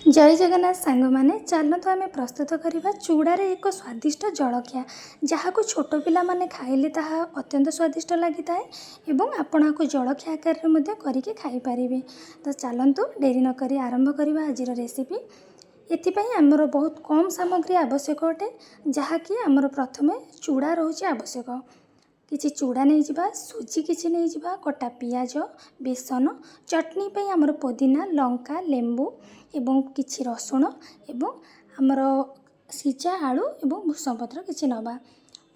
ଜୟ ଜଗନ୍ନାଥ ସାଙ୍ଗମାନେ, ଚାଲନ୍ତୁ ଆମେ ପ୍ରସ୍ତୁତ କରିବା ଚୁଡ଼ାରେ ଏକ ସ୍ୱାଦିଷ୍ଟ ଜଳଖିଆ, ଯାହାକୁ ଛୋଟ ପିଲାମାନେ ଖାଇଲେ ତାହା ଅତ୍ୟନ୍ତ ସ୍ୱାଦିଷ୍ଟ ଲାଗିଥାଏ ଏବଂ ଆପଣ ଏହାକୁ ଜଳଖିଆ ଆକାରରେ ମଧ୍ୟ କରିକି ଖାଇପାରିବେ। ତ ଚାଲନ୍ତୁ ଡେରି ନକରି ଆରମ୍ଭ କରିବା ଆଜିର ରେସିପି। ଏଥିପାଇଁ ଆମର ବହୁତ କମ୍ ସାମଗ୍ରୀ ଆବଶ୍ୟକ ଅଟେ, ଯାହାକି ଆମର ପ୍ରଥମେ ଚୁଡ଼ା ରହୁଛି ଆବଶ୍ୟକ। କିଛି ଚୁଡ଼ା ନେଇଯିବା, ସୁଜି କିଛି ନେଇଯିବା, କଟା ପିଆଜ, ବେସନ, ଚଟଣି ପାଇଁ ଆମର ପୋଦିନା, ଲଙ୍କା, ଲେମ୍ବୁ ଏବଂ କିଛି ରସୁଣ ଏବଂ ଆମର ସିଝା ଆଳୁ ଏବଂ ଭୃଷଙ୍ଗ ପତ୍ର କିଛି ନେବା।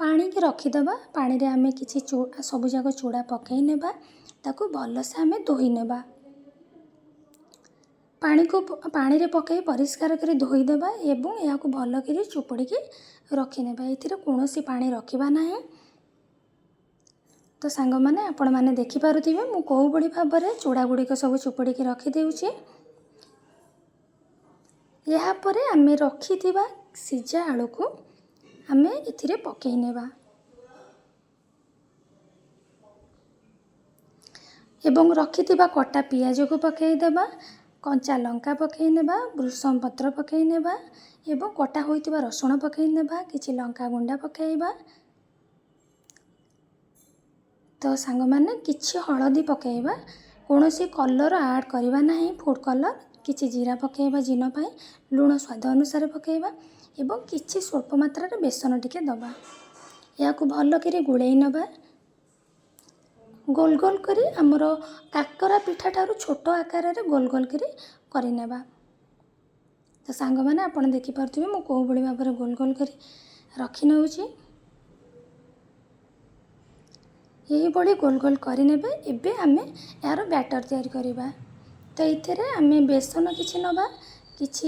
ପାଣିକି ରଖିଦେବା। ପାଣିରେ ଆମେ କିଛି ସବୁଯାକ ଚୁଡ଼ା ପକାଇ ନେବା, ତାକୁ ଭଲସେ ଆମେ ଧୋଇ ନେବା। ପାଣିକୁ ପାଣିରେ ପକାଇ ପରିଷ୍କାର କରି ଧୋଇଦେବା ଏବଂ ଏହାକୁ ଭଲ କରି ଚୁପୁଡ଼ିକି ରଖିନେବା। ଏଥିରେ କୌଣସି ପାଣି ରଖିବା ନାହିଁ। ତ ସାଙ୍ଗମାନେ, ଆପଣମାନେ ଦେଖିପାରୁଥିବେ ମୁଁ କେଉଁଭଳି ଭାବରେ ଚୁଡ଼ା ଗୁଡ଼ିକ ସବୁ ଚୁପୁଡ଼ିକି ରଖିଦେଉଛି। ଏହାପରେ ଆମେ ରଖିଥିବା ସିଝା ଆଳୁକୁ ଆମେ ଏଥିରେ ପକାଇ ନେବା ଏବଂ ରଖିଥିବା କଟା ପିଆଜକୁ ପକାଇ ଦେବା, କଞ୍ଚା ଲଙ୍କା ପକାଇ ନେବା, ଭୃଷଙ୍ଗ ପତ୍ର ପକାଇ ନେବା ଏବଂ କଟା ହୋଇଥିବା ରସୁଣ ପକାଇ ନେବା, କିଛି ଲଙ୍କା ଗୁଣ୍ଡ ପକାଇବା। ତ ସାଙ୍ଗମାନେ, କିଛି ହଳଦୀ ପକାଇବା, କୌଣସି କଲର୍ ଆଡ଼୍ କରିବା ନାହିଁ, ଫୁଡ଼୍ କଲର୍। କିଛି ଜିରା ପକାଇବା ଜିନ ପାଇଁ, ଲୁଣ ସ୍ୱାଦ ଅନୁସାରେ ପକାଇବା ଏବଂ କିଛି ସ୍ୱଳ୍ପ ମାତ୍ରାରେ ବେସନ ଟିକେ ଦେବା। ଏହାକୁ ଭଲ କରି ଗୋଳେଇ ନେବା। ଗୋଲ ଗୋଲ କରି ଆମର କାକରା ପିଠା ଠାରୁ ଛୋଟ ଆକାରରେ ଗୋଲ ଗୋଲ କରି କରିନେବା। ତ ସାଙ୍ଗମାନେ, ଆପଣ ଦେଖିପାରୁଥିବେ ମୁଁ କେଉଁଭଳି ଭାବରେ ଗୋଲ ଗୋଲ କରି ରଖିନେଉଛି। ଏହିଭଳି ଗୋଲ ଗୋଲ କରିନେବେ। ଏବେ ଆମେ ଏହାର ବ୍ୟାଟର୍ ତିଆରି କରିବା। ତ ଏଥିରେ ଆମେ ବେସନ କିଛି ନେବା, କିଛି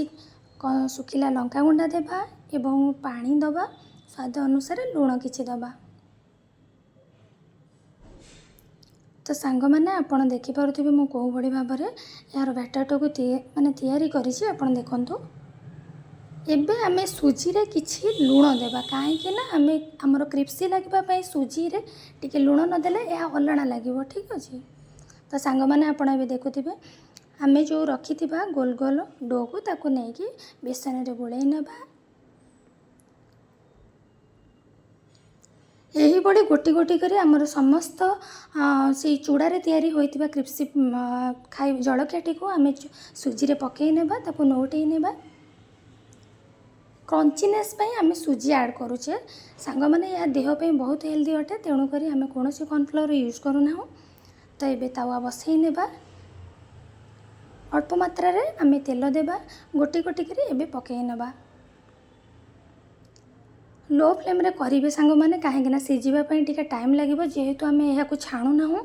ଶୁଖିଲା ଲଙ୍କା ଗୁଣ୍ଡ ଦେବା ଏବଂ ପାଣି ଦେବା, ସ୍ୱାଦ ଅନୁସାରେ ଲୁଣ କିଛି ଦେବା। ତ ସାଙ୍ଗମାନେ, ଆପଣ ଦେଖିପାରୁଥିବେ ମୁଁ କେଉଁଭଳି ଭାବରେ ଏହାର ବ୍ୟାଟର୍ଟାକୁ ମାନେ ତିଆରି କରିଛି, ଆପଣ ଦେଖନ୍ତୁ। ଏବେ ଆମେ ସୁଜିରେ କିଛି ଲୁଣ ଦେବା, କାହିଁକି ନା ଆମେ ଆମର କ୍ରିସ୍ପି ଲାଗିବା ପାଇଁ ସୁଜିରେ ଟିକେ ଲୁଣ ନଦେଲେ ଏହା ଅଲଣା ଲାଗିବ। ଠିକ୍ ଅଛି। ତ ସାଙ୍ଗମାନେ, ଆପଣ ଏବେ ଦେଖୁଥିବେ ଆମେ ଯେଉଁ ରଖିଥିବା ଗୋଲ ଗୋଲ ଡୋକୁ ତାକୁ ନେଇକି ବେସନରେ ଗୋଳେଇ ନେବା। ଏହିଭଳି ଗୋଟି ଗୋଟି କରି ଆମର ସମସ୍ତ ସେଇ ଚୁଡ଼ାରେ ତିଆରି ହୋଇଥିବା କ୍ରିସ୍ପି ଖାଇ ଜଳଖିଆଟିକୁ ଆମେ ସୁଜିରେ ପକାଇ ନେବା, ତାକୁ ନଉଟେଇ ନେବା। କ୍ରଞ୍ଚିନେସ୍ ପାଇଁ ଆମେ ସୁଜି ଆଡ଼୍ କରୁଛେ। ସାଙ୍ଗମାନେ, ଏହା ଦେହ ପାଇଁ ବହୁତ ହେଲ୍ଦି ଅଟେ, ତେଣୁକରି ଆମେ କୌଣସି କର୍ଣ୍ଣଫ୍ଲୋର୍ ୟୁଜ୍ କରୁନାହୁଁ। ତ ଏବେ ତାୱା ବସାଇ ନେବା, ଅଳ୍ପ ମାତ୍ରାରେ ଆମେ ତେଲ ଦେବା, ଗୋଟି ଗୋଟି କରି ଏବେ ପକାଇ ନେବା। ଲୋ ଫ୍ଲେମ୍ରେ କରିବେ ସାଙ୍ଗମାନେ, କାହିଁକିନା ସିଝିବା ପାଇଁ ଟିକେ ଟାଇମ୍ ଲାଗିବ, ଯେହେତୁ ଆମେ ଏହାକୁ ଛାଣୁନାହୁଁ।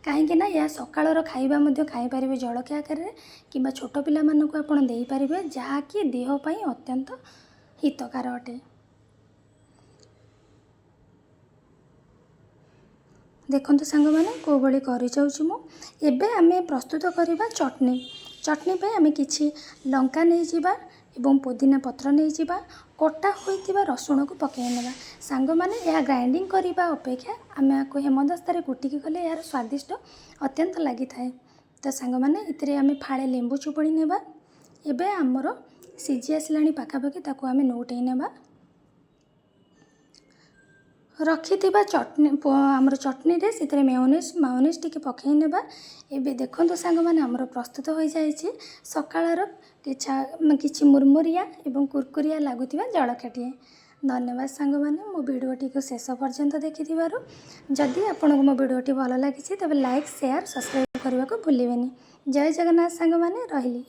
କାହିଁକିନା ଏହା ସକାଳର ଖାଇବା ମଧ୍ୟ ଖାଇପାରିବେ ଜଳଖିଆ ଆକାରରେ କିମ୍ବା ଛୋଟ ପିଲାମାନଙ୍କୁ ଆପଣ ଦେଇପାରିବେ, ଯାହାକି ଦେହ ପାଇଁ ଅତ୍ୟନ୍ତ ହିତକାର ଅଟେ। ଦେଖନ୍ତୁ ସାଙ୍ଗମାନେ, କେଉଁଭଳି କରିଯାଉଛି ମୁଁ। ଏବେ ଆମେ ପ୍ରସ୍ତୁତ କରିବା ଚଟଣି। ଚଟଣି ପାଇଁ ଆମେ କିଛି ଲଙ୍କା ନେଇଯିବା ଏବଂ ପୋଦିନା ପତ୍ର ନେଇଯିବା, କଟା ହୋଇଥିବା ରସୁଣକୁ ପକାଇ ନେବା। ସାଙ୍ଗମାନେ, ଏହା ଗ୍ରାଇଣ୍ଡିଙ୍ଗ କରିବା ଅପେକ୍ଷା ଆମେ ଏହାକୁ ହେମଦସ୍ତାରେ କୁଟିକି କଲେ ଏହାର ସ୍ୱାଦିଷ୍ଟ ଅତ୍ୟନ୍ତ ଲାଗିଥାଏ। ତ ସାଙ୍ଗମାନେ, ଏଥିରେ ଆମେ ଫାଳେ ଲେମ୍ବୁ ଚୁପୁଡ଼ି ନେବା। ଏବେ ଆମର ସିଝି ଆସିଲାଣି ପାଖାପାଖି, ତାକୁ ଆମେ ନଉଟେଇ ନେବା। ରଖିଥିବା ଚଟଣି, ଆମର ଚଟଣିରେ ସେଥିରେ ମାୟୋନିଜ୍ ଟିକେ ପକାଇ ନେବା। ଏବେ ଦେଖନ୍ତୁ ସାଙ୍ଗମାନେ, ଆମର ପ୍ରସ୍ତୁତ ହୋଇଯାଇଛି ସକାଳର କିଛି ମୁରମୁରିଆ ଏବଂ କୁରକୁରିଆ ଲାଗୁଥିବା ଜଳଖିଆଟିଏ। ଧନ୍ୟବାଦ ସାଙ୍ଗମାନେ, ମୋ ଭିଡ଼ିଓଟିକୁ ଶେଷ ପର୍ଯ୍ୟନ୍ତ ଦେଖିଥିବାରୁ। ଯଦି ଆପଣଙ୍କୁ ମୋ ଭିଡ଼ିଓଟି ଭଲ ଲାଗିଛି, ତେବେ ଲାଇକ୍, ସେୟାର, ସବସ୍କ୍ରାଇବ୍ କରିବାକୁ ଭୁଲିବେନି। ଜୟ ଜଗନ୍ନାଥ ସାଙ୍ଗମାନେ, ରହିଲି।